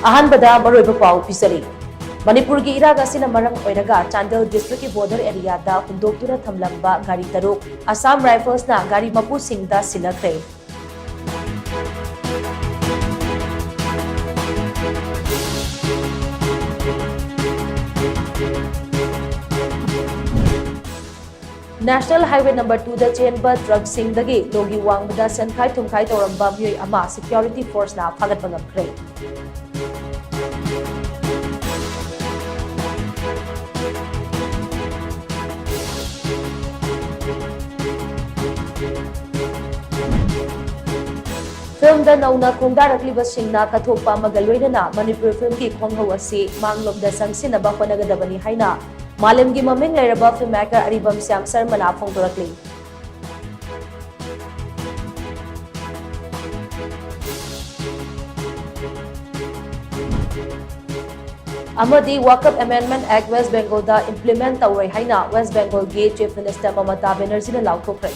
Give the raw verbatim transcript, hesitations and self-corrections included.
ꯑꯍꯥꯟꯕꯗ ꯃꯔꯨꯑꯣꯏꯕ ꯄꯥꯎ ꯄꯤꯖꯔꯤ꯫ ꯃꯅꯤꯄꯨꯔꯒꯤ ꯏꯔꯥꯡ ꯑꯁꯤꯅ ꯃꯔꯝ ꯑꯣꯏꯔꯒ ꯆꯥꯟꯗꯦꯜ district ꯀꯤ border area ꯗ ꯍꯨꯟꯗꯣꯛꯇꯨꯅ ꯊꯝꯂꯝꯕ ꯒꯥꯔꯤ ꯇꯔꯨꯛ Assam Rifles ꯅ ꯒꯥꯔꯤ ꯃꯄꯨꯁꯤꯡꯗ ꯁꯤꯟꯅꯈ꯭ꯔꯦ꯫ National Highway number two ꯗ ꯆꯦꯟꯕ truck ꯁꯤꯡꯗꯒꯤ ꯂꯣꯒꯤ ꯋꯥꯡꯃꯗ ꯁꯦꯟꯈꯥꯏ ꯊꯨꯝꯈꯥꯏ ꯇꯧꯔꯝꯕ ꯃꯤꯑꯣꯏ ꯑꯃ security force ꯅ ꯐꯥꯒꯠꯄ ꯉꯝꯈ꯭ꯔꯦ꯫ Film ꯗ ꯅꯧꯅ ꯈꯣꯡꯗꯥꯔꯛꯂꯤꯕꯁꯤꯡꯅ ꯀꯠꯊꯣꯛꯄ ꯑꯃꯒ ꯂꯣꯏꯅꯅ ꯃꯅꯤꯄꯨꯔ film ꯒꯤ ꯈꯣꯡꯍꯧ ꯑꯁꯤ ꯃꯥꯡꯂꯣꯝꯗ ꯆꯪꯁꯤꯟꯅꯕ ꯍꯣꯠꯅꯒꯗꯕꯅꯤ ꯍꯥꯏꯅ ꯃꯥꯂꯦꯝꯒꯤ ꯃꯃꯤꯡ ꯂꯩꯔꯕ film maker ꯑꯔꯤꯕꯝ ꯁ꯭ꯌꯥꯝ ꯁꯔꯃꯅ ꯐꯣꯡꯗꯣꯔꯛꯂꯤ꯫ ꯑꯃꯗꯤ Waqf Amendment Act West Bengal ꯗ implement ꯇꯧꯔꯣꯏ ꯍꯥꯏꯅ West Bengal ꯒꯤ Chief Minister ꯃꯃꯇꯥ ꯕꯦꯅꯔꯖꯤꯅ ꯂꯥꯎꯊꯣꯛꯈ꯭ꯔꯦ꯫